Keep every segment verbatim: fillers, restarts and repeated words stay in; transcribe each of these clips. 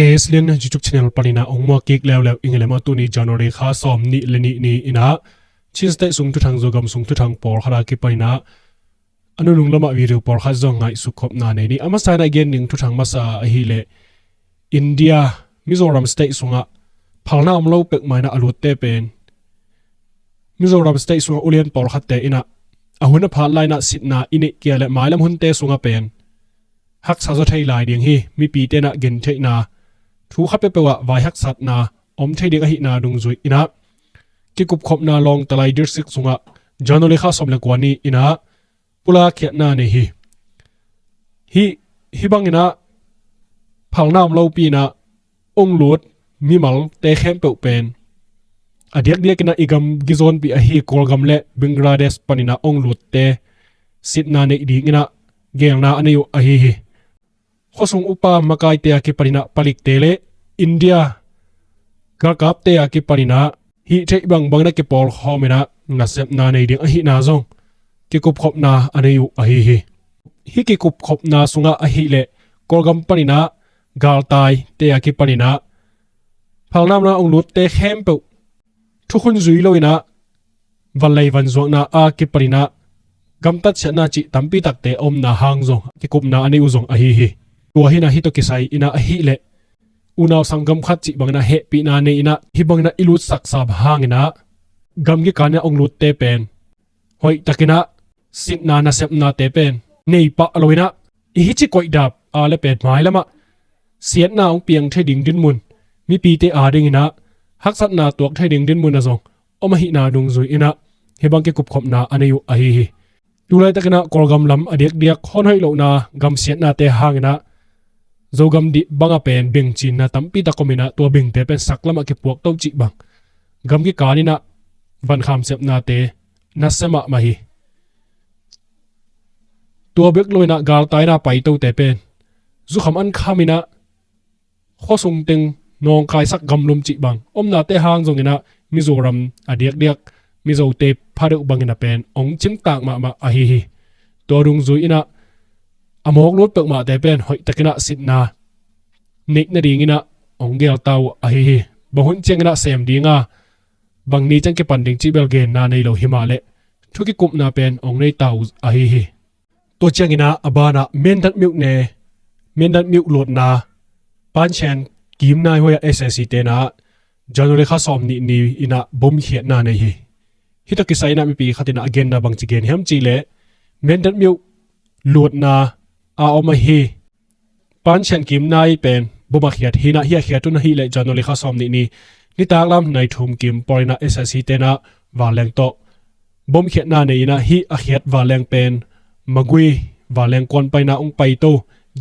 K S Lian YouTube channel panin ah hong muak kik leuleu ing e. Leh amah tuni January kha sawm nih le nih ni-in ah Chin State sung thuthang, Zogam sung thuthang pawlkhat a kipanin ah a nunung lamah video pawlkhat zong ngaihsut khopna nei ni. A masa-in ah gen ding thuthang masa ahih leh India Mizoram State sungah phalna om lo peuhmah in ah a lutte pen Mizoram State sungah ulian pawlkhatte in ah a hun a phat lai-in ah sitna i neih kei leh mailam hunte sungah pen haksa zaw thei lai ding hi. Mipite in ah gentheihna, thu khat peuhpeuh ah vai haksatna om thei ding ahihna dungzui-in ah kikupkhopna Lawngtlai District sungah January kha sawm le kua ni-in ah pulakkhiatna nei hi. Hih, hih bangin ah phalna om lopi-in ah hong lut mimalte khempeuh pen a diakdiakin ah i gamgi zawnpi ahi Kawlgam le Bangladesh panin ah hong lutte sitna neih dingin ah geelna a nei uh ahi hi. Khuasung upa makaite a kipanin ah palikte le India galkapte a kipanin ah hih theih bangbangin ah kipawlkhawmin ah nasepna nei ding ahihna zong kikupkhopna a nei uh ahi hi. Hih kikupkhopna sungah ahih leh Kawlgam panin ah galtaite a kipanin ah phalna omna hong lutte khempeuh thukhun zui lo-in ah vanlei vanzuakna a kipanin ah gamtat siatna cih tampi takte a omna hang zong kikupna a nei uh zong ahi hi. Tua hi-in ah hih tawh kisai-in ah ahih leh unau sanggam khat cih bangin ah hehpihna nei-in ah hih bangin ah i lutsaksa hangin ah gamgi kan-in ah hong lutte pen hoihtakin ah sitna nasepnate pen nei pah lo-in ah i hih ci koihdap a le pen mailamah siatna hong piang thei ding dinmun, mipite a dingin ah haksatna tuak thei ding dinmun ah zong om ahihna dungzui-in ah hih bang kikupkhopna a nei uh ahi hi. Tulaitakin ah Kawlgam lam a diakdiak hon hoih lohna gamsiatnate hangin ah Zogam dih bangah pen bengcinna tampi tak om-in ah tua bengte pen saklamah kipuak to cih bang gamgi kan-in ah vankham sepnate nasia mahmah hi. Tua bek lo-in ah galtai-in ah paitote pen zukham an khamin ah khuasung teng nawngkaisak gamlum cih bang omnate hang zongin ah Mizoram a diakdiak Mizote pha deuh bangin ah pen hong cimtak mahmah ahi hi. Tua dungzui-in ah a mawk lut peuhmahte pen hoihtakin ah sitna neih nadingin ah hong geelta uh ahi hi. Bang hun ciangin ah sem ding a, bang ni ciang kipan ding cih bel genna nei lo hi mah leh thu kikupna pen hong neita uh ahi hi. Tua ciangin ah a banah Mindat Myone, Mindat Myo luatna Panchen Kimnai huai ah S A C te in ah January kha sawm nih ni-in ah bomkhiatna nei hi. Hih tawh kisai-in ah mipi khat in ah a genna bangci gen hiam cih leh Mindat Myo luatna a om ahi Panchen Kimnai pen bom a khiat hi-in ah, hih a khiat hun ahih leh January kha sawm nih ni nitaklam nai thum kim pawl-in ah S A C te in ah vanleng tawh bomkhiatna nei-in ah hih a khiat vanleng pen Magway vanleng kuan panin ah hong paito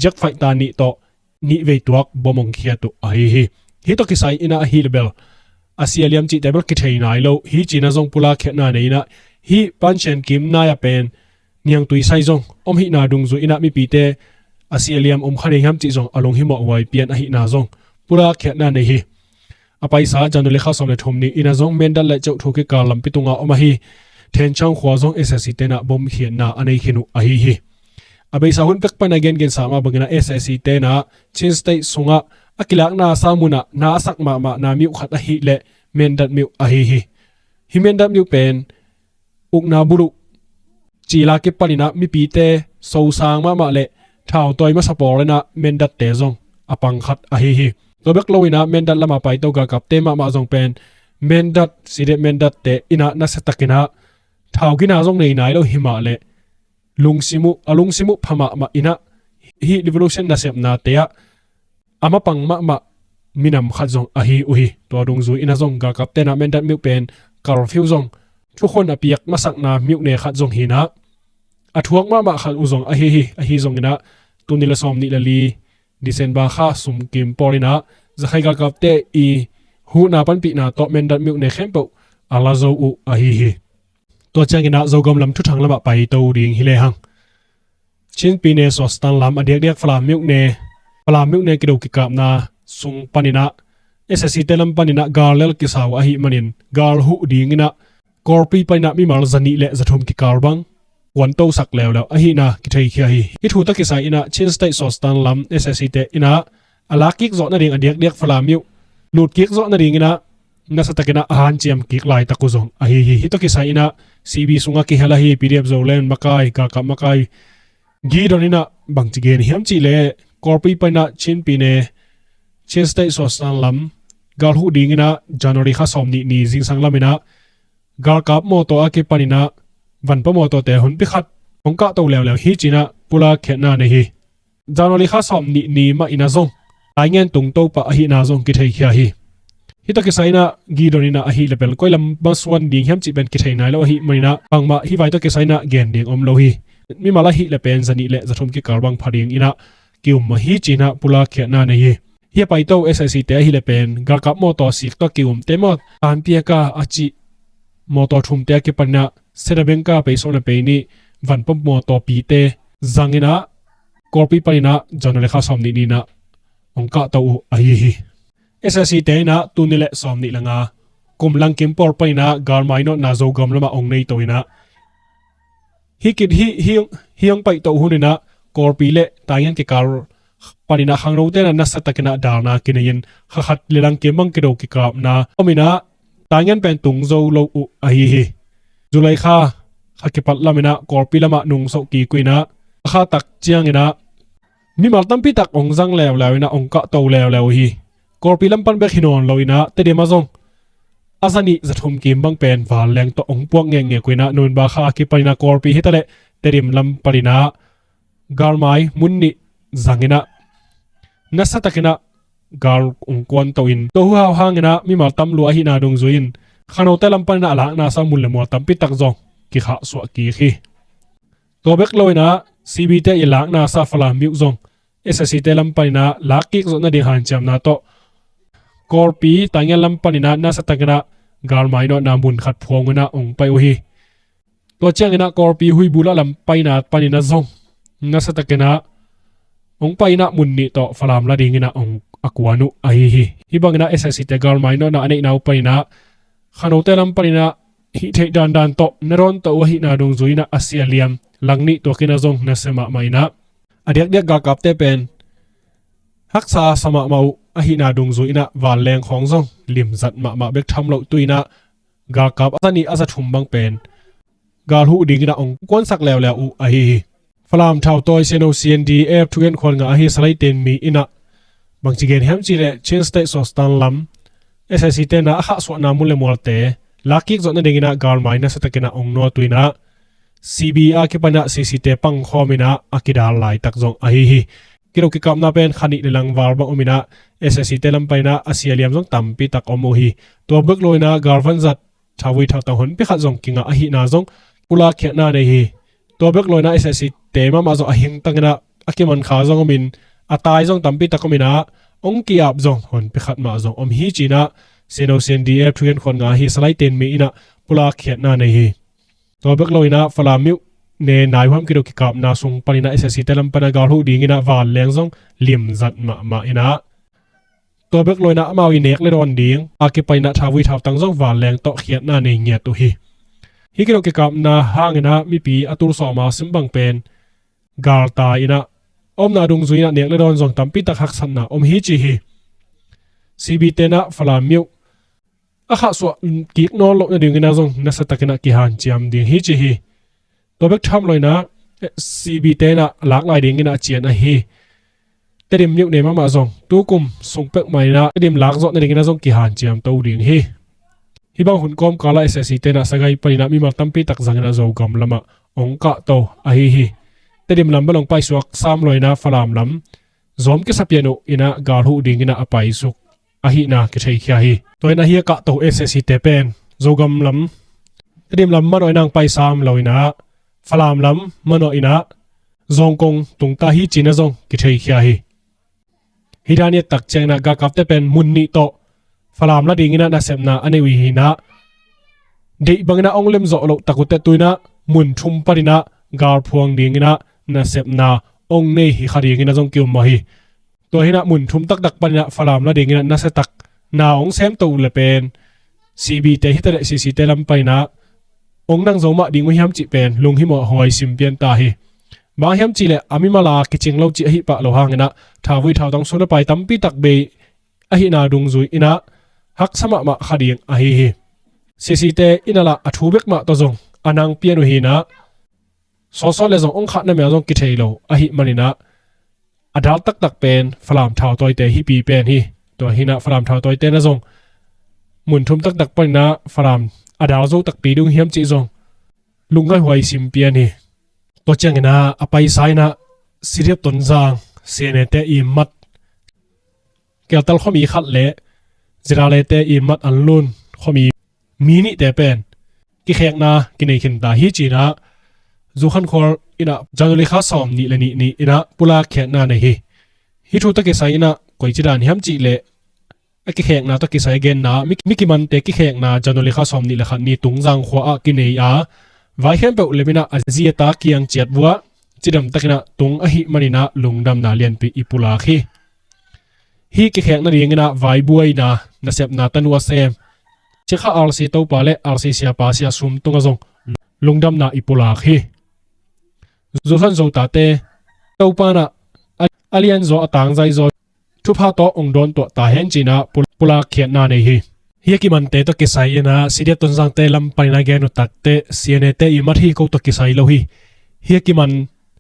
jet fighter nih tawh nih vei tuak bom hong khiat uh ahi hi. Hih tawh kisai-in ah ahih leh bel a sia liam cihte bel kithei nai lo hi, ci-in ah zong pulakkhiatna nei-in ah hih Panchen Kimnai ah pen niangtui sai zong om ahihna dungzui-in ah mipite a sia liam om kha ding hiam cih zong a lunghimawh huai pian ahihna zong pulakkhiatna nei hi. A paisa January kha sawm le thum ni-in ah zong Mindat le Kyaukphyu kikal lampi tungah om ahi Thenchang khua zong S A C te in ah bomkhiatna a nei khin uh ahi hi. A beisa hun pek panin ah gengensa mah bangin ah S A C te in ah Chin State sungah a kilakna sa munah na a sak mahmahna myo khat ahih leh Mindat Myo ahi hi. Hih Mindat Myo pen ukna buluh cil a kipanin ah mipite sosang mahmah le thautawi masa pawl in ah Mindatte zong a pang khat ahi hi. Tua bek lo-in ah Mindat lamah paito galkapte mahmah zong pen Mindat, C D F Mindatte in ah nasiatakin ah thau gina zong nei nai lo hi mah leh lungsim uh, a lungsim uh pha mahmah in ah hih revolution nasepnate ah a mapang mahmah minam khat zong ahi uh hi. Tua dungzui-in ah zong galkapte in ah Mindat Myo pen curfew zong thukhun a piak masakna myone khat zong hi-in ah a thuak mahmah khat uh zong ahi hi. Ahi zongin ah tuni le sawm nih le li December kha sum kim pawl-in ah Zakhai galkapte i huhna panpihna tawh Mindat Myone khempeuh a la zo uh ahi hi. Tua ciangin ah Zogam lam thuthang lamah paito ding hi lehang Chin Pyine Swaziland lam a diakdiak Falam Myone, Falam Myone kido kikapna sung panin ah S A C te lam panin ah gal lel kisa uh ahih manin gal huh dingin ah Kawlpi panin ah mimal zanih le zathum kikal bang kuantosak leuleu ahihna kitheikhia hi. Hih thu tawh kisai-in ah Chin State Swaziland lam S A C te in ah a lak kik zawh nading a diakdiak Falam uh lut kik zawh nading in ah nasa takin ah a hanciam kik laitak uh zong ahi hi. Hih tawh kisai in ah C B sungah kihel ahi P D F Zoland makai, galkap makai Gideon in ah bangci gen hiam cih leh Kawlpi panin ah Chin pyine, Chin State Sostan lam gal huh ding in ah January kha sawm nih ni zingsang lam in ah galkap mawtaw a kipan in ah vanpa mawtawte hun pi khat hong kahto leuleu hi ci in ah pulak khiatna nei hi. January kha sawm nih ni mah in ah zong Taingen tungto pah ahihna zong kitheikhia hi. Hih tawh kisai in ah Gideon in ah ahih leh bel koi lam masuan ding hiam cih pen kithei nai lo ahih manin ah bangmah hih vai tawh kisai in ah gen ding om lo hi. Mimal ahih leh pen zanih le zathum kikal bang pha ding in ah ki-um mah hi ci in ah pulak khiatna nei hi. Hih a paito S A C te ahih leh pen galkap mawtaw sik tawh ki-umte maw, Tanpiaka a cih mawtaw thumte a kipan in ah Sedabengka pei sawm le pei nih vanpa mawtaw pite zang in ah Kawlpi panin ah January kha sawm nih ni in ah hong kahto uh ahi hi. S A C te in ah tuni le sawm nih le nga kum langkim pawl panin ah galmai nawtna Zogam lamah hong neito in ah hih kit hih hih hong paito hun in ah Kawlpi le Taingen kikal panin ah khangnote in ah nasa takin ah dalna kinei in kha khat le langkim bang kido kikapna om in ah Taingen pen tung zo lo uh ahi hi. July kha kha kipat lam in ah Kawlpi lamah nungsoh kik uh in ah a kha tak ciangin ah mimal tampi tak hong zang leuleu in ah hong kahto leuleu uh hi. Kawlpi lam pan bek hi nawn lo in ah Tedim ah zong a zanih zathum kim bang pen vanleng tawh hong puak ngekngek uh in ah November kha a kipan in ah Kawlpi hi ta leh Tedim lam panin ah galmai mun nih zang in ah nasa takin ah gal hong kuanto in tua huhau hangin ah mimal tam lua ahihna dungzui in khangnote lam panin ah a lakna sa mun le mual tampi tak zong kikhahsuah kik hi. Tua bek lo in ah C B te i lakna sa Falam uh zong S A C te lam panin ah lak kik zawh nading hanciamna tawh Kawlpi Taingen lam panin ah nasa takin ah galmai nawtna mun khat phuang uh in ah hong pai uh hi. Tua ciangin ah Kawlpi Huibu lah lam paina panin ah zong nasa takin ah hong pai in ah mun nih tawh Falam la dingin ah hong a kuan uh ahi hi. Hih bangin ah S A C te galmai nawtna a neihna uh panin ah khangnote lam panin ah hih theih dandan tawh na dawnto uh ahihna dungzui in ah a sia liam lang nih tuakin ah zong nasia mahmah in ah a diakdiak galkapte pen haksa sa mahmah uh ahihna dungzui in ah vanleng khawng zong limzat mahmah bek tham loh tu in ah galkap a zanih a zathum bang pen gal huh dingin ah hong kuansak leuleu uh ahi hi. Falam thautawi C N O C N D F thugen khuan nga ahi Salai Tenmi in ah bangci gen hiam cih leh Chin State Sostan lam S A C te in ah a khahsuahna mun le mualte lak kik zawh nadingin ah galmai nasa takin ah hong nawt uh in ah C B a kipan ah C C te pangkhawm in ah a kidal laitak zong ahi hi. Kido kikapna pen kha nih le lang val bang om in ah S A C te lam panin ah a sia liam zong tampi tak om uh hi. Tua bek lo in ah galvan zat thavui thavtang honpi khat zong kingah ahihna zong pulak khiatna nei hi. Tua bek lo in ah S A C te mahmah zong a hingtang in ah a kiman kha zong om in a tai zong tampi tak om in ah hong ki-ap zong honpi khat mah zong om hi ci in ah C N O C N D F thugen khuan nga ahi Salai Tenmi in ah pulak khiatna nei hi. Tua bek lo in ah Falam uh ne naihuam kido kikapna sung panin ah S A C te lam panin ah gal huh dingin ah vanleng zong limzat mahmah in ah tua bek lo in ah amau i nek le dawn ding a kipan in ah thavui thavtang zong vanleng tawh khiatna nei ngiat uh hi. Hih kido kikapna hangin ah mipi a tul sawm a sim bang pen galtai in ah omna dungzui in ah nek le dawn zong tampi tak haksatna om hi ci hi. C B te in ah Falam uh a khahsuah kik nawn loh nadingin ah zong nasa takin ah kihanciam ding hi ci hi. Tua bek tham lo in ah C B te in ah lak lai dingin ah a cian ahi Tedim uh ne mahmah zong tukum sung pek mah in ah Tedim lak zawh nadingin ah zong kihanciam to ding hi. Hih bang hun kawmkal ah S A C te in ah Sagaing panin ah mimal tampi tak zangin ah Zogam lamah hong kahto ahi hi. Tedim lam bel hong paisuak sam lo in ah Falam lam zawm kisa pian uh in ah gal huh dingin ah a paisuk ahihna kitheikhia hi. Tua in ah hih a kahto S A C te pen Zogam lam, Tedim lam manawh in ah hong pai sam lo in ah Falam lam manawh in ah zawngkong tungta hi ci in ah zong kitheikhia hi. Hih dan i et tak ciangin ah galkapte pen mun nih tawh Falam la dingin ah nasepna a nei uh hi in ah deih bangin ah hong lem zawh loh tak uh teh tu in ah mun thum panin ah gal phuang dingin ah nasepna hong nei hi kha dingin ah zong ki-um mah hi. Tua hi in ah mun thum taktak panin ah Falam la dingin ah nasia tak na hong semto uh le pen C B te hi ta leh C C te lam panin ah hong nang zo mah ding uh hiam cih pen lunghimawh huai sim pian ta hi. Bang hiam cihleh a mimal a kicing lo cih ahi pah lo hangin ah thauvui thautang sum le pai tampi tak bei ahihna dungzui in ah haksa mahmah kha ding ahi hi. Sisite in ah lah a thu bek mah tawh zong a nang pian uh hi in ah, sawsawt le zong ong khahna mel zong kithei lo ahih manin ah a dal taktak pen Falam thautawite hipi pen hi. Tua hi in ah Falam thautawite na zong mun thum taktak panin ah Falam a dal zo takpi ding hiam cih zong lungngaihhuai sim pian hi. Tua ciangin ah a paisa in ah C D F Tonzang, C N A te i mat Keltal khuami khat le Zirale te i mat Anlun khuami mi nihte pen kikhekna kinei khin ta hi ci in ah Zukhankhual in ah January kha sawm nih le nih ni in ah pulak khiatna nei hi. Hih thu tawh kisai in ah koici dan hiam cihleh a kikhekna tawh kisai a genna mi, mi kimante kikhekna January kha sawm nih le khat ni Tungzang khua ah kinei a, vai khempeuh lem in ah a zi a ta kiang ciat vuah cidam takin ah tung ahih manin ah lungdamna lianpi i pulak hi. Hih kikhekna dingin ah vaibuaina, nasepna tanu a sem Cikha R C Topa le R C Siapa Sia Sum tungah zong lungdamna i pulak hi. Zukhan Zotate Topa in ah a, a lianzaw a tangzaizaw thupha tawh ong dawn tuah ta hen ci in ah pul-, pulak khiatna nei hi. Hih a kimante tawh kisai in ah C D F Tonzangte lam panin a gen uh takteh C N A te i mat hi ko tawh kisai lo hi. Hih a kiman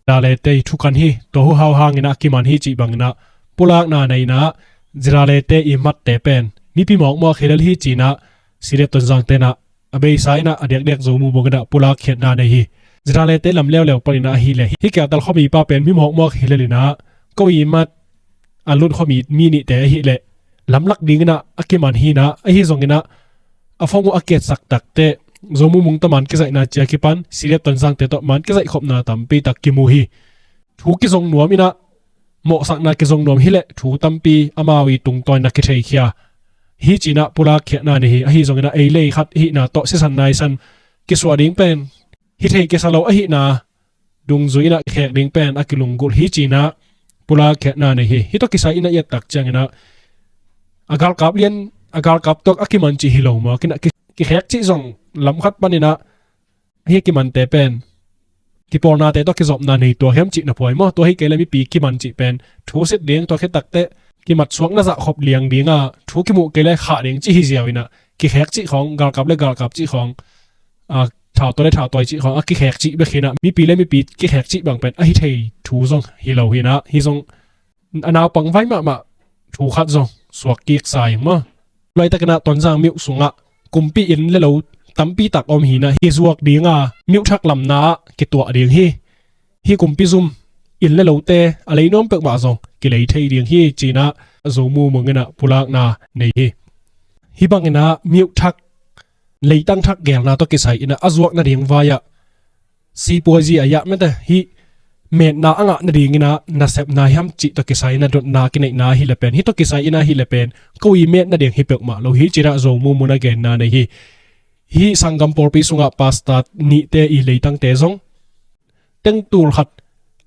Zirale te i thukan hi. Tua hu hau hangin ah a kiman hi cih bangin ah pulakna nei in ah Zirale te i matte pen mipi mawkmawk hi lel hi ci in ah C D F Tonzangte in ah a beisa in ah a diakdiak Zomu bangin ah pulak khiatna nei hi. Zirale te lam leuleu panin ah ahih leh hih Keltal khuami pa pen mi mawkmawk hi lel in ah ko i mat Anlun khuami mi nihte ahih leh lamlak dingin ah a kiman hi in ah, ahi zongin ah a phone uh a kiatsak takteh Zomu mung tawh man kizaihna ci a kipan C D F Tonzangte tawh man kizaih khopna tampi tak kimu hi. Thu kizong nuam in ah mawhsakna kizong nuam hi leh thu tampi amau i tungtawn in ah kitheikhia hi ci in ah pulak khiatna nei hi. Ahi zongin ah ei lei khat hihna tawh sisan naisan kisuah ding pen hi thei kisa lo ahihna dungzui in ah kikhek ding pen a kilunggulh hi ci in ah pulak khiatna nei hi. Hih tawh kisai in ah i et tak ciangin ah a galkap lian, a galkap tawh a kiman cih hi lo mawk in ah ki, kikhek cih zong lam khat panin ah hih kimante pen kipawlnate tawh kizopna nei tuah hiam cih na phuai maw? Tua hi kei leh mipi kiman cih pen thu sit ding, tua khit takteh kimat suakna zah khop liang ding a, thu kimuh kei leh khah ding cih hi ziau in ah kikhek cih khawng, galkap le galkap cih khawng, a, thautawi le thautawi cih khawng a kikhek cih bek hi in ah, mipi le mipi kikhek cih bang pen a hi thei thu zong hi lo hi in ah, hih zong a naupang vai mahmah thu khat zong suak kik sa ing maw? Laitakin ah Tonzang myuh sungah kumpi inn le lo tampi tak om hi in ah, hih zuak ding a myuh thak lamna ah kituah ding hi. Hih kumpi zum inn le lote a lei nuam peuhmah zong kilei thei ding hi ci in ah Zomu mungin ah pulakna nei hi. Hih bangin ah myuh thak, leitang thak gelna tawh kisai in ah a zuak nading vai ah sipuazi a yah mete hih metna a ngah nadingin ah nasepna hiam cih tawh kisai in ah dotna kineihna hi le pen, hih tawh kisai in ah hi le pen ko i met nading hi peuhmah lo hi ci in ah Zomu mun a genna nei hi. Hih sanggam pawlpi sungah pastor nihte i leitangte zong tengtul khat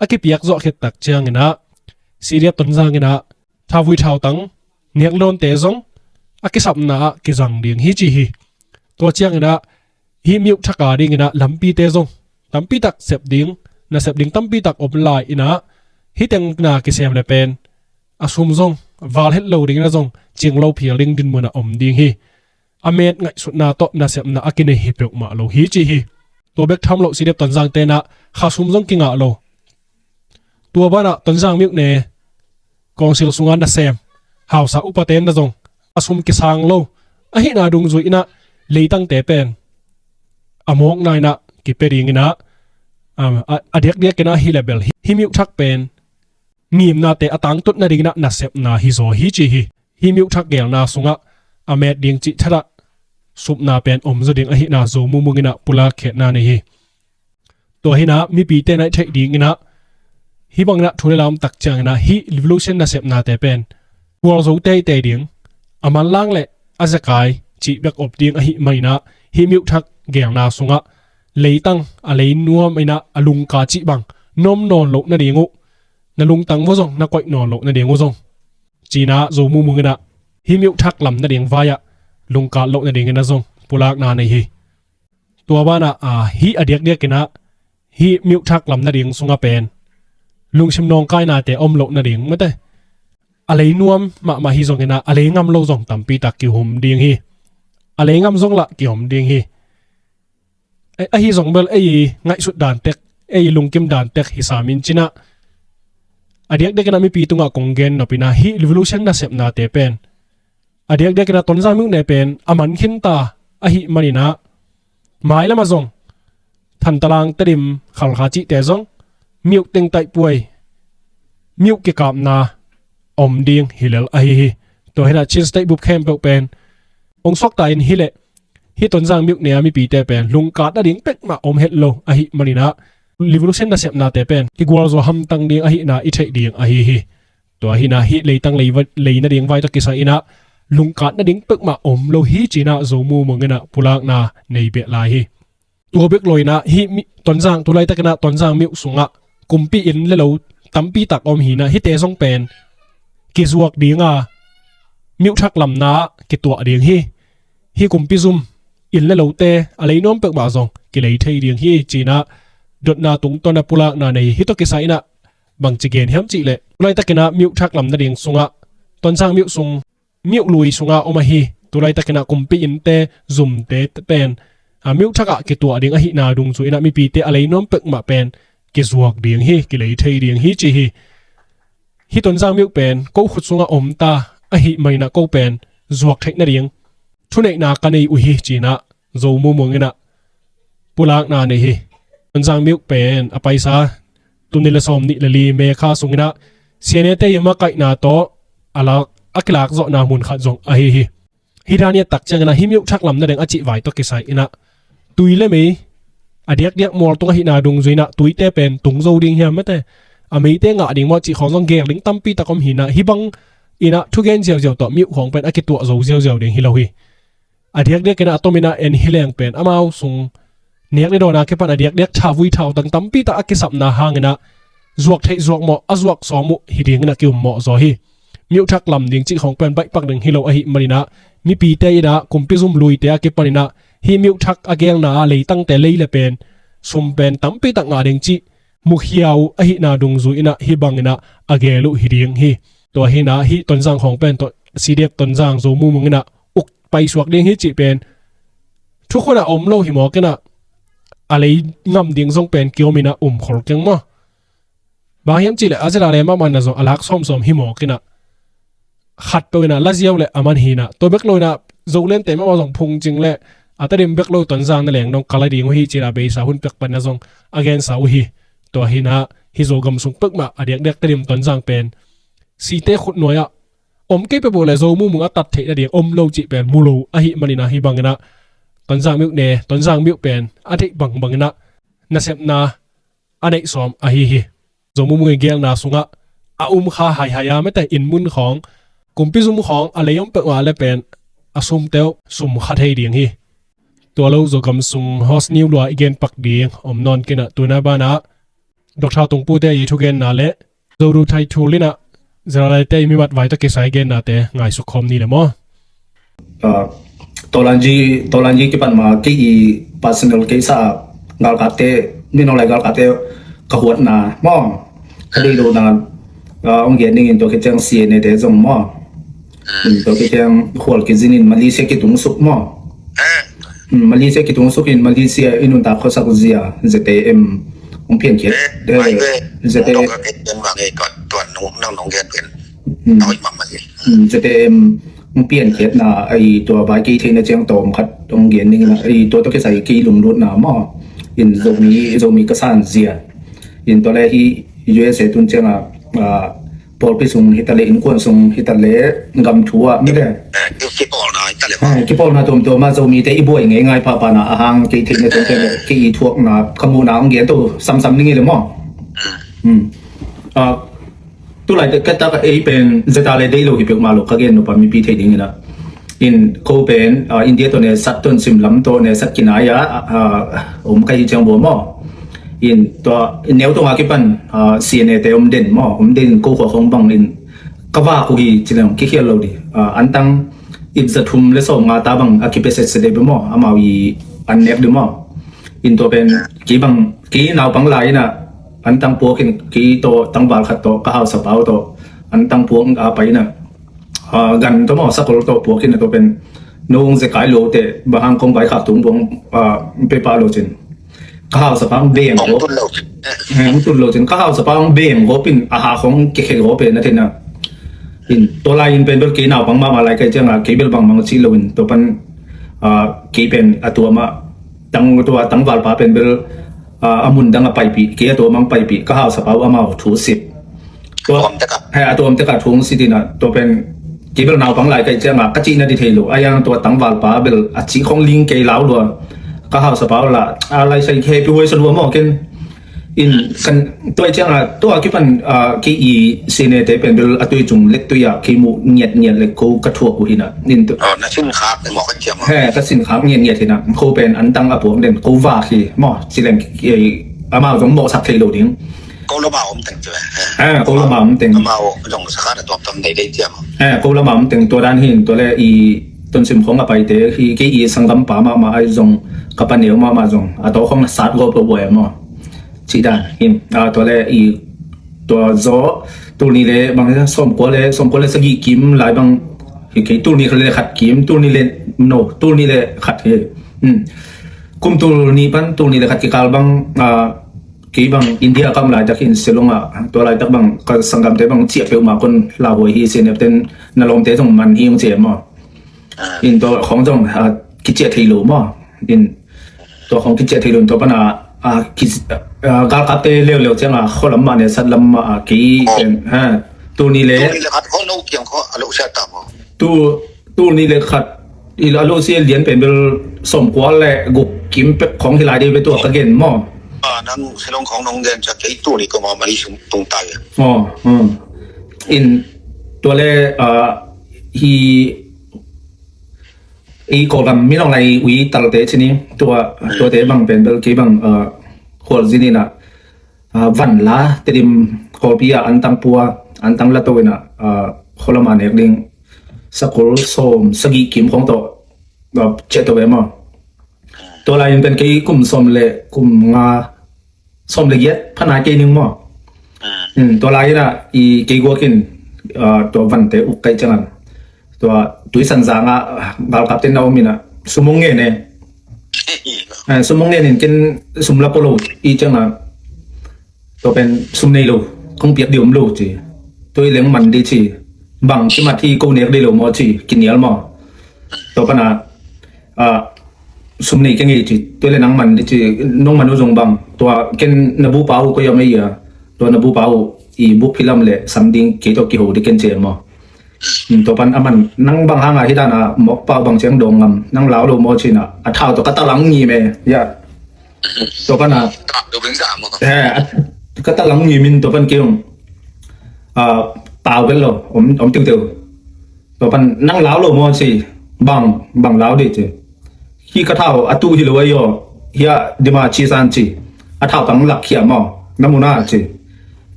a kipiak zawh khit tak ciangin ah C D F Tonzang in ah thauvui thautang nek lawnte zong a kisapna ah kizang ding hi ci hi. Tua ciangin ah hih myuh thak a dingin ah lampite zong tampi tak sep ding, nasep ding tampi tak om lai in ah hih teng na kisem le pen a sum zong val het lo dingin ah zong cing lo phial ding dinmun ah om ding hi. A met ngaihsutna tawh nasepna a kinei hi peuhmah lo hi ci hi. Tua bek tham lo C D F Tonzangte in ah kha sum zong kingah lo. Tua banah Tonzang myuh ne kawngsil sungah nasem hausa upate in ah zong a sum kisang lo ahihna dungzui in ah leitangte pen a mawkna in ah kipia dingin ah, a, a, a diakdiak in ah hi le bel hih, hih myuh thak pen ngimnate a tangtut nadingin ah nasepna hi zaw hi ci hi. Hih myuh thak gelna sungah a met ding cih thadah supna pen om zaw ding ahihna Zomu mungin ah pulak khiatna nei hi. Tua hi in ah mipite in ah i theih dingin ah hih bangin ah thu le la om tak ciangin ah hih revolution nasepnate pen gualzo teitei ding, a manlang le a zekai cih bek op ding ahih manin ah hih myuh thak gelna sungah leitang a lei nuam in ah a lungka cih bang nuam nawn loh nading uh, na lungtang vua zong na koih nawn loh nading uh zong ci in ah Zomu mungin ah hih myuh thak lam nading vai ah lungkat loh nadingin ah zong pulakna nei hi. Tua banah, a, hih a diakdiakin ah hih myuh thak lam nading sungah pen lungsim nawngkainate om loh nading mate. A lei nuam mahmah hi zongin ah a lei ngam lo zong tampi tak kihum ding hi. A lei ngam zong lah kihum ding hi. Ahi zong bel ei ngaihsut dan tek, ei lungkim dan tek hi sam in cin ah, a diakdiakin ah mipi tungah kong gen nop in ah hih revolution nasepnate pen a diakdiakin ah Tonzang myone pen a man khinta ahih manin ah, mailam ah zong Thantalang, Tedim, Khalkha cihte zong myone teng taihpuai, myone kikapna om ding hi lel ahi hi. Tua hi in ah Chin State bup khempeuh pen hong suakta in hi leh hih Tonzang myone a mipite pen lungkat nading pek mah om het lo ahih manin ah revolution nasepnate pen kigualzo hamtang ding ahihna i theih ding ahi hi. Tua hi in ah hih leitang lei va-, lei nading vai tawh kisai in ah lungkat nading pek mah om lo hi ci in ah Zo Mu Mung in ah pulakna nei beh lai hi. Tua bek lo in ah hih mi-, Tonzang, tu laitakin ah Tonzang myone sungah kumpi inn le lo tampi tak om hi in ah hihte zong pen kizuak ding a, myone thak lamna ah kituah ding hi. Hih kumpi zum inn le lote a lei nuam pek mah zong kilei thei ding hi ci in ah dotna tungtawn ah pulakna nei hi. Hih tawh kisai in ah bangci gen hiam cih leh, tu laitakin ah myone thak lam nading sungah Tonzang myone sung myone lui sungah om ahi, tu laitakin ah kumpi innte, zumte pen a myone thak ah kituah ding ahihna dungzui in ah mipite a lei nuam pek mah pen kizuak ding hi, kilei thei ding hi ci hi. Hih Tonzang myone pen ko khut sungah om ta ahih manin ah ko pen zuak theih nading thuneihna ka nei uh hi ci in ah Zo Mu Mung in ah pulakna nei hi. Tonzang myone pen a paisa tul nih le sawmnih le li May kha sungin ah C N A te i makaihna tawh a lak, a kilak zawhna mun khat zong ahi hi. Hih dan i et tak ciangin ah hih myone thak lam nading a cih vai tawh kisai in ah tui le mei a diakdiak mual tung ahihna dungzui in ah tuite pen tung zo ding hiam mate. A meite ngah ding maw cih khawng zong geel ding tampi tak om hi in ah hih bang in ah thugen ziauziau tawh myone khawng pen a kituah zo ziauziau ding hi lo hi. A diakdiakin ah a tomin ah en hi leng pen amau sung nek le dawn a kipan a diakdiak thavui thautang tampi tak a kisapna hangin ah zuak theih zuak mawh, a zuak sawm uh hi dingin ah ki-um mawh zaw hi. Myone thak lam ding cih khawng pen baihpak ding hi lo ahih manin ah mipite in ah kumpi zum luite a kipanin ah hih myone thak a geelna ah leitangte lei le pen sum pen tampi tak ngah ding cih mukhia uh ahihna dungzui in ah hih bangin ah a geel uh hi ding hi. Tua hi in ah hih Tonzang khawng pen tawh C D F Tonzang Zo Mu Mung in ah uk paisuak ding hi cih pen thukhun ah om lo hi mawk in ah a lei ngam ding zong pen ki-om in ah um khol keng maw. Bang hiam cih leh a zela le mahmah in ah zong a lak sawmsawm hi mawk in ah khat peuh in ah la ziau le a man hi in ah, tua bek lo in ah Zolente mahmah zong phungcing le a Tedim bek lo Tonzang na leng dong ka la ding uh hi ci in ah beisa hun pek pan ah zong a gensa uh hi. Tua hi in ah hih Zogam sung pek mah a diakdiak Tedim Tonzang pen site khut nuai ah om kei peuhpeuh le Zo Mu Mung a tat theih nading om lo cih pen mu lo ahih manin ah hih bangin ah Tonzang myone, Tonzang myone pen a theih bangbang in ah nasepna a neih sawm ahi hi. Zo Mu Mung i geelna sungah a um kha haihai a mete inn mun khawng, kumpi zum khawng a lei om peuh a le pen a sumte uh sum kha thei ding hi. Tua lo Zogam sung host niu lua i gen pak ding om nawn kei in ah, tu in ah banah Doctor Tungpute i thugenna le Zodu Thai Thul in ah Zeralaite i mimat vai tawh kisai gennate ngaisuk khawm ni le maw? Ah, Tolanji, Tolanji kipan ma kei i personal case ah galkapte, Min Aung Hlaing galkapte ka huatna maw, ka deih lohna, ah, hong gen ning in, tua khit ciang C N A te zong maw, in tua khit ciang khual kizin in Malaysia kitung suk maw. Hmm, Malaysia kitung suk in Malaysia i nuntak khuasak zia Z A M hong piankhiat. Eh, Z A M. Hmm. Hmm, Z A M hong piankhiatna, ei, tua vai kei theihna ciang tawm khat hong gen ning in ah, ei, tua tawh kisai kei lunglutna maw. In Zomi, Zomi ka san zia. In tua le hih U S A tun ciang ah, ah, pawlpi sung hi ta le, innkuan sung hi ta le, gam thu ah mete. Eh, kipawlna hi ta le maw. Eh, kipawlna tuamtuam ah Zomite i buai ngeingai pahpahna a hang kei theihna ciang kei i thuakna ka muhna hong gen to samsam ning hi le maw. Hmm. Ah, tulai te ka tak ei pen zeta le deih lo hi peuhmah lo ka gen nop a mipi thei ding in ah. In ko pen, ah, India tawh ne sat tawh sim lam tawh ne sat kinai a, ah, om ka hi ciang bua maw. In tua neu tawh a kipan, ah, C N A te om den maw, om den ko khua khong bang in ka vak uh hi ci leng kikhial lo di. Ah, antang ipza thum le sawm nga ta bang a kipia setset de be maw, amau i an nek de maw. In tua pen kei bang, kei naupang lai in ah, An tang puak in kei tawh tangval khat tawh ka hausa pau tawh an tang puak a pai in a, ah, gan tawh maw sakol tawh puak in a tua pen nong zekai lo teh bang hang kong vaikhak tung buang, ah, pe pah lo cin. Ka hausa pau beng gawp. Hong tun lo cin ka hausa pau beng gawp in a ha khong kekhek gawp e na thei na. In tua lai in pen bel kei naupang mahmah lai kai ciang a kei bel bangmang cih lo in tua pan, ah, kei pen a tua mah tang tua tangvalpa pen bel, ah, a mun dang a paipih kei a tua mang paipih ka hausa pau amau thu sip. Tua a tuam tek a thu hong sit in a tua pen kei bel naupang lai kai ciang a ka cih na di thei lo a yang tua tangvalpa bel a cih khong ling kei lau lua. Ka hausa pau la a lai sai khe pi huai sa lua maw ken. In kan tua ciang a tua kipan, ah, kei i sene te pen bel a tui cung let tui a kei mu ngiat ngiat le ko ka thuak uh hi na. In tu na sin khak le maw ka ciam a he ka sin khak ngiat ngiat hi na ko pen an tang a puak den ko va khi maw ci leng amau zong mawh sak thei lo ding. Ko lama om teng ci he ko lama om teng amau zong sakhan a tuam tam dei dei ciam a he ko lama om teng tua dan hin tua le i Tonsim khong a paite hi kei i sanggam pa mahmah ai zong ka pa neu mahmah zong a tawh khong na sat gawp lo buai maw. Cih dan hin, ah, tua le i tua zaw tul ni le bang sawmkua le sawmkua le sagih kim lai bang hi kei tul ni le khat kim tul ni le no tul ni le khat hi. Hmm. Kum tul ni pan tul ni le khat kikal bang, ah, kei bang India kam laitak hin Shillong ah tua laitak bang ka sanggamte bang ciah peuhmah kon lauhuai hi senior ten na lawmte zong man hi hong ciah maw. In tua khong zong, ah, kiciah thei lo maw. In tua khong kiciah thei lo in tua pana, ah, ki, ah, galkapte leuleu cianga khualam mah ne satlam mah, ah, kei pen ha tul ni le tul ni le khat kho no kiang kho a lo sia ta maw. Tu tul ni le khat i a lo sia lian pen bel sawmkua le guk kim pek khong hi lai dei ve tua ka gen maw. Ah, nang Shillong khong nong gen cia kei tul ni ko maw mali sung tung tai. Oh, hmm. In tua le, ah, hi i Kawlgam minawng lai ui talte cini tua tuate bang pen bel kei bang, ah, khualzin ina, ah, van la Tedim Kawlpi a antang pua antang lato ina, ah, khualama nek ding sakol sawm sagih kim khong tawh, ah, ciah to ve maw. Tua lai in pen kei kum sawm le kum nga sawm le giat phana kei ning maw. Tua lai ina i kei guakin, ah, tua vante uk kai ciangan tua tuisan zanga galkapte na om ina sum ong ngen e. Eh, sum ong ngen in ken sum la polo i cianga tua pen sum nei lo kong piak di om lo ci. Tui leng man di ci bang ci mat hi ko nek di lo maw ci kinial maw. Tua pana ah, sum nei kei ngei ci tua le nang man di ci nong man uh zong bang tua ken na bu pa uh ko yam ei a tua na bu pa uh i bu philam le sam ding kei tawh kiho di ken ci maw. Tua pan a man nang bang hanga hi dana mawk pa uh bang ciang dawng ngam nang lau lo maw cina a thau tawh ka talang ngi me ya. Tua pana ka talang ngi min tua pan kei ong, ah, pau bel lo om tiuteu. Tua pan nang lau lo maw ci bang bang lau di ci. Hi ka thau a tu hi lo ayo hi a dima ci san ci a thau tang lak khia maw na muna ci.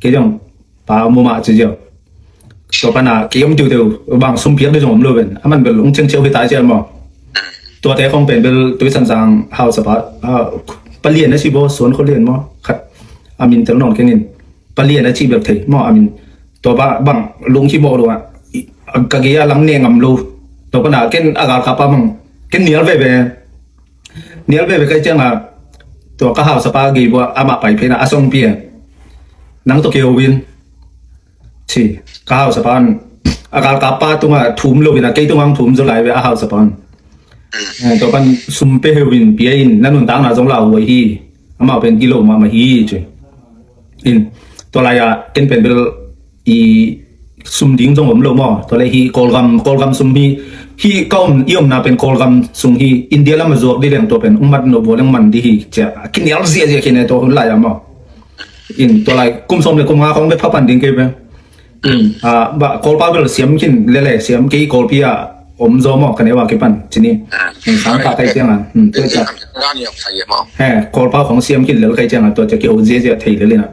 Kei zong pa muma ci ziau. Tua pana kei om tiuteu bang sum piak di zong om lo ben a man bel ong ceng ciau hi tai ci a maw. Tuate khong pen bel tuisan zang hausa pa, ah, palian a ci bo suan kho lian maw khat a min tel nawn kengin. Palian a cih bek thei maw a min tua ba bang lung hi mawh lo a ka gei a lam ne ngam lo. Tua pana ken a galkap a bang ken nial veve nial veve kai cianga tua ka hausapa gei bua amah pai phena a songpi a nang tawh kei hovin ci ka hausapa an a galkap pa tunga thum lo in a kei tunga ang thum zo lai ve a hausapa an. Eh, tua pan sum pe heuin pia in na nuntakna zong lauhuai hi. Amau pen gilo mahmah hi ci. In tua lai-ah ken pen bel i sum ding zong om lo maw. Tua le hi Kawlgam Kawlgam sum hi. Hi ka om i omna pen Kawlgam sung hi. India lam a zuak di leng tua pen umat no bua leng man di hi cia a kinial ziahziah khin e tua hun lai-ah maw. In tua lai kum sawm le kum nga khong bek pha pan ding kei pen. Kawlpa bel siam khin lele siam kei Kawlpi ah om zaw maw ka neu a kipan cini. Sang ka kai cianga tua cia he Kawlpa khong siam khin lel kai cianga tua cia kiho ziazia thei lelina.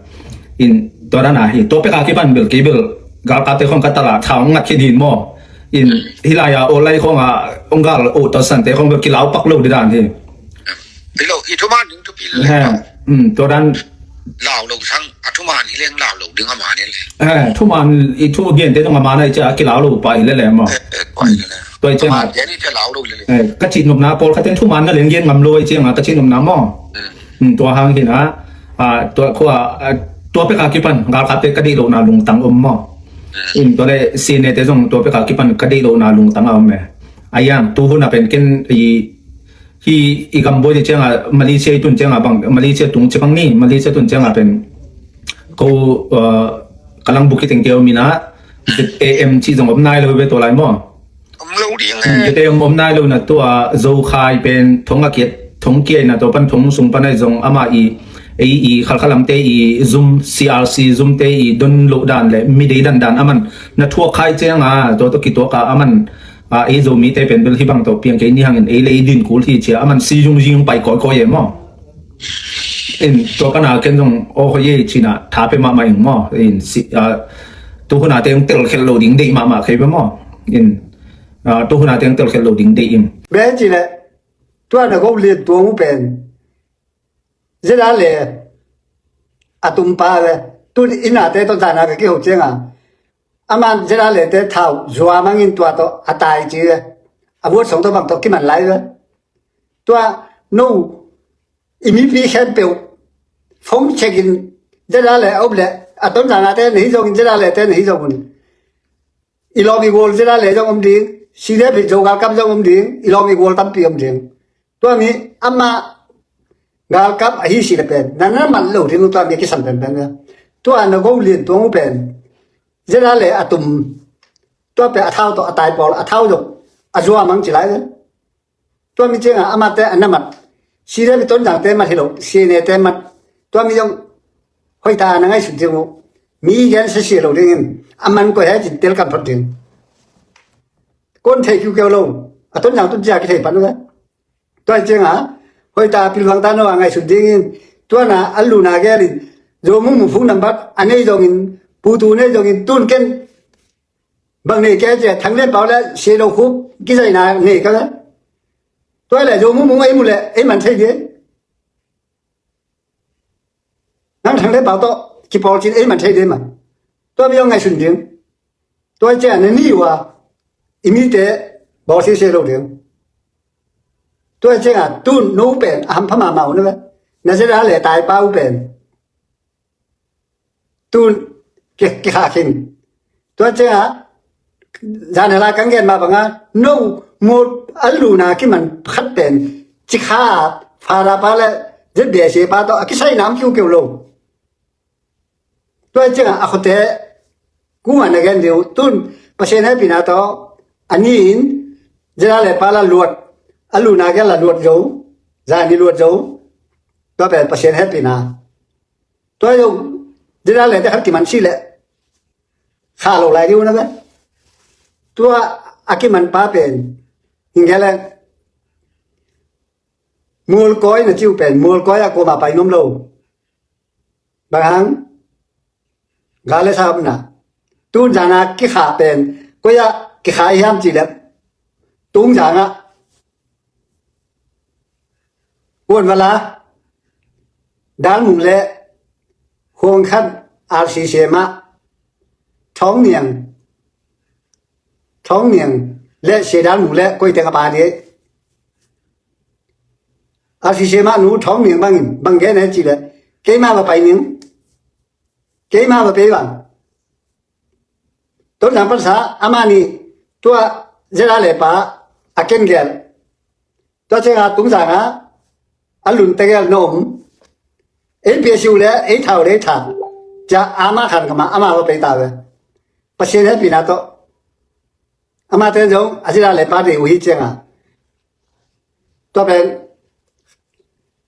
In tua dana hi tua peka kipan bel kei bel galkapte khong ka tala thau ngat khin hin maw. In hilai a olai khonga ong gal o tawsante khong bel kilau pak lo di dan hi. Tua dan lau lo sang a Thuman hi leng lau lo ding a man hi le. Eh, thuman i thu gente zong a man a i cia a kilau lo pa hi le le maw. Eh, eh, pa hi le le. Tua i cia thuman gente hi cia lau lo le le. Eh, ka cih nopna pawlkhat in thuman na leng gen ngam lo a i cia nga ka cih nopna maw. Hmm. Hmm, tua hang hi na, ah, tua khua, ah, tua pek a kipan galkapte ka deih lohna lungtang om maw. Hmm. In tua le sinete zong tua pek a kipan ka deih lohna lungtang a om e. A yang tu hun a pen ken i hi i gambawi cianga Malaysia i tun cianga bang Malaysia tung ci bang ni Malaysia tun cianga pen ko, uh, kalang bukit teng teo mina A M ci zong om nai lo ve to lai mo. Om lo ding. Hmm, eh. Te om om nai lo na tua Zokhai pen thong a kiat thong kiai na to pan thong sung pan ai zong ama i ei i khalkhalam te i zum C R C zum te i don lo dan le mi dei dan dan aman na thuak khai cianga to to kituak a aman a, ei Zomite pen bel hih bang tawh piang kei ni hangin ei le ei din kul hi cia, a man si zungzing pai kawikawi e maw? In tua pana ken zong aw hoih ei cina tha pe mahmah ing maw? In si, a, tu huna teng telkhelh lo ding deih mahmah kei pe maw? In, a, tu huna teng telkhelh lo ding deih ing. Be ci le, tua na go lian tua mu pen. Zedale a tumpa le tun inate tawh zana ka kiho cianga. Aman Zedale te thau zua mangin tua tawh a tai ci le. A vuat song tawh bang tawh kiman lai le. Tua no i mipi khempeuh phone check in Zedale a up le a ton zana te na hi zongin Zedale te na hi zongun. I lawm i gual Zedale zong om ding, C D F i Zo galkap zong om ding, i lawm i gual tampi om ding. Tua mi ama galkap ahi si le pen, na na man lo ding tua mi kisan pen pen. Tua na go lian tua mu pen, Zedale a tum, tua pe a thau to a tai pawl, a thau zong, a zua mang ci lai pen. Tua mi cianga amate a na mat. Side mi Tonzang te mat hi lo, Sine te mat. Tua mi zong hoih ta na ngaihsut ding uh. Mi gen sia sia lo dingin a man koi he cin tel kan phot ding. Kon thei kiu keu lo. A Tonzang tun cia kithei pan uh le. Tua cianga hoih ta pilvang ta no a ngaihsut dingin. Tua na a luna gelin. Zo mung mung phung nambat a nei zongin putu nei zongin tun ken. Bang nei kei cia Thang Lian Pau le Sia Lo Khup kizaina nei ka le. Tua le Zo Mung Mung ei mu le ei man thei ding. Nang Thang Lian Pau tawh kipawl cin ei man thei ding ma. Tua mi zong ngaihsun ding. Tua cia na ni ua i mite bawl sia sia lo ding. Tua cianga tun no pen a hampha mahmah uh na ve. Na zeda le tai pa uh pen. Tun ki, kikha khin. Tua cianga zan hala kang gen ma banga no mut a luna kiman khat pen cikha fara pa le zedbia sia pa tawh a kisai nam kiu keu lo. Tua cianga a khote kuma na gen diu tun Pasian hepina tawh a ni in zeda le pa la luat a luna gen la luat zo zan i luat zo. Tua pen Pasian hepina. Tua zong zeda le te khat kiman si le kha lo lai diu na ve. Tua a kiman pa pen hing ge le mual koi na ciu pen mual koi a kuama pai nom lo. Bang hang ga le sa na tun zana kikha pen koi a kikha i hiam ci le tung zana Kuan vala Dal Mung le Huang Khan R C C mah Thawng Niang Thawng Niang le Sia Dal Mung le koi teng a pa ni. R C C mah nu Thawng Niang bangin bang gen he ci le keima va pai ning. Keima va pei bang. Tonzang pansa amani tua zeda le pa a ken gel. Tua cianga tungzanga a lun tegel na om. Ei pia siu le ei thau le ei tha. Cia ama khan kama ama va pei ta ve. Pasian hepina tawh. Amate zong a zeda le pa dei uh hi cianga. Tua pen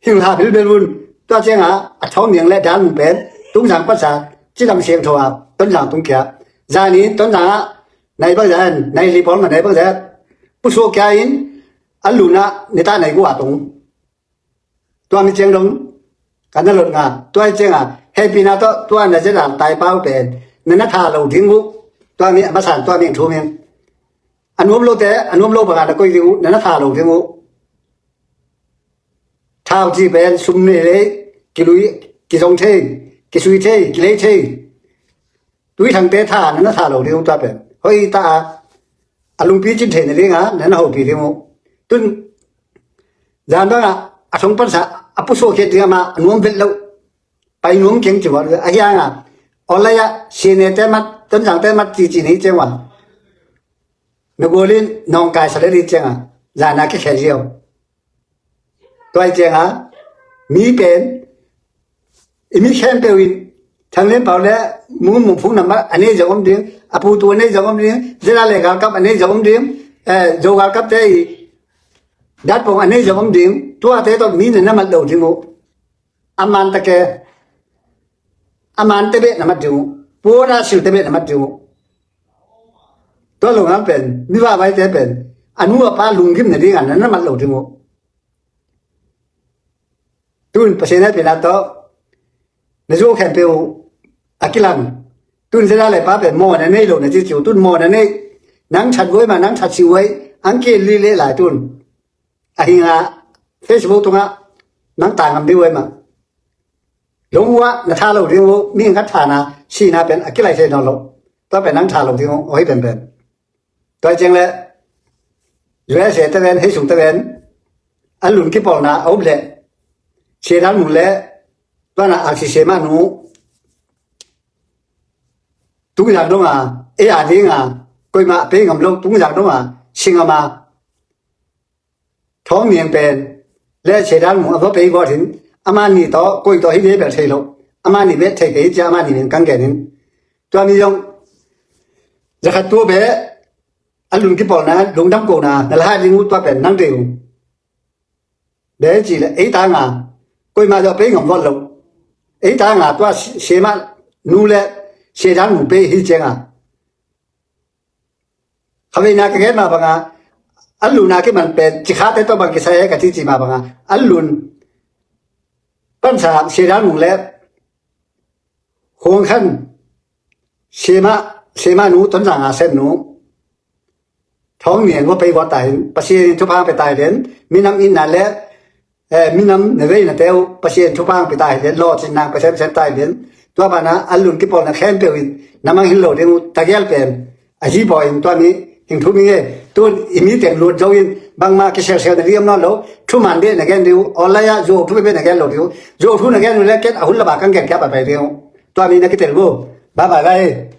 hing ha bilbel un tua cianga a Thawng Niang le Dal Mung pen tungzang pansa cidam siang tho a Tonzang tung kia. Zani Tonzanga nai bang zan nai li pawl ma nai bang zan pusuak kia in a luna nita nai gua tung. Tua mi ciang dong ka na lot nga tua cianga hepina tawh tua na zeda tai pau pen na na tha lo ding uh. Tua mi a masan tua mi thu mi a nuam lote a nuam lo banga na koi ding uh na na tha lo ding uh. Thau ci pen sum nei le kilui kizong thei kisui thei, kilei thei. Tuithangte tha na na tha lo ding uh, tua pen hoih ta a, a lungpi cin thei na ding a na na hopih ding uh. Tun zan bang a, a thong pansa a pusuak khiat ding a, ma a nuam vet lo. Pai nuam keng ci uh a, a hiang a, awlai a, sinete mat, Tonzangte mat cici ni ceng uh a, na gualin nawngkai sa le li ceng a, zan a kikhel ziau. Tua hi ciang a, mi pen, i mi khempeuh in, Thang Lian Pau le Mun Mung Phung nambat a nei zong om ding, a putu a nei zong om ding, Zeda le galkap a nei zong om ding, eh, Zo galkapte i datpong a nei zong om ding, tuate tawh mi na na mat lo ding uh. A man take, a man tebeh na mat ding uh, puana sil tebeh na mat ding uh. Tua lo ngal pen, mi vavaite pen, a nu a pa lunggim na ding a na na mat lo ding uh. Tun Pasian hehpihna tawh na zuau khempeuh a kilang. Tun Zeda le pa pen mawhna nei lo na ci ci uh. Tun mawhna nei, nang that guai ma, nang that si guai, ang kil li le lai tun. A hinga Facebook tungah nang ta ngam ding guai ma. Lung uh a na tha lo ding uh, mi khat thana sihna pen a kilai thei nawn lo. Tua pen nang tha lo ding uh, hoih penpen. Tua hi ciang le, U S A te ven, hei sung te ven, a lun kipawlna a up le, Siadan Mung le, tua na aksi sema nu, tungzang dong a, ei a ding a, koima pei ngam lo, tungzang dong a, singam a, Thawng Niang pen le Siadan Mung a va pei gawt in, amani tawh, koi tawh hi ve bel thei lo. Amani beh thei kei cia amani pen kang gen in. Tua mi zong, zakhat tua beh, a lun kipawlna, lungdam kona, na la hai ding uh tua pen nang dei uh. Beh ci le, ei tanga, koima zong pei ngam vawt lo. Ei tanga, tua si-, siama nu le Siadan Mung pei hi cianga. Khaveina ka gen mah banga, an luna kiman pen, cikhate tawh bang kisai he ka cici mah banga, an lun pansa Siadan Mung le Huang Khan, Sema, Sema nu, Tonzang a sem nu, Thawng Niang va pei gawt ta hin, Pasian in thupha pe ta hi den, minam itna le, eh, minam na veina teu, Pasian thupha pe ta hi den, lawhcinna pe semsem ta hi den, tua bana, an lun kipawlna khempeuh in, na manghin lo ding uh, tagial pen, a zi paw in, tua mi, hing thu mi nge, tun, i mi teng lut zo in, bangma kiselsel na liam nawn lo, thuman beh na gen ding uh, online ah, zuau thu beh na gen lo ding uh, zuau thu na gen uh le ket, a hun laba kang gen kia pa pai ding uh, tua mi na kitel gu, bye bye bye.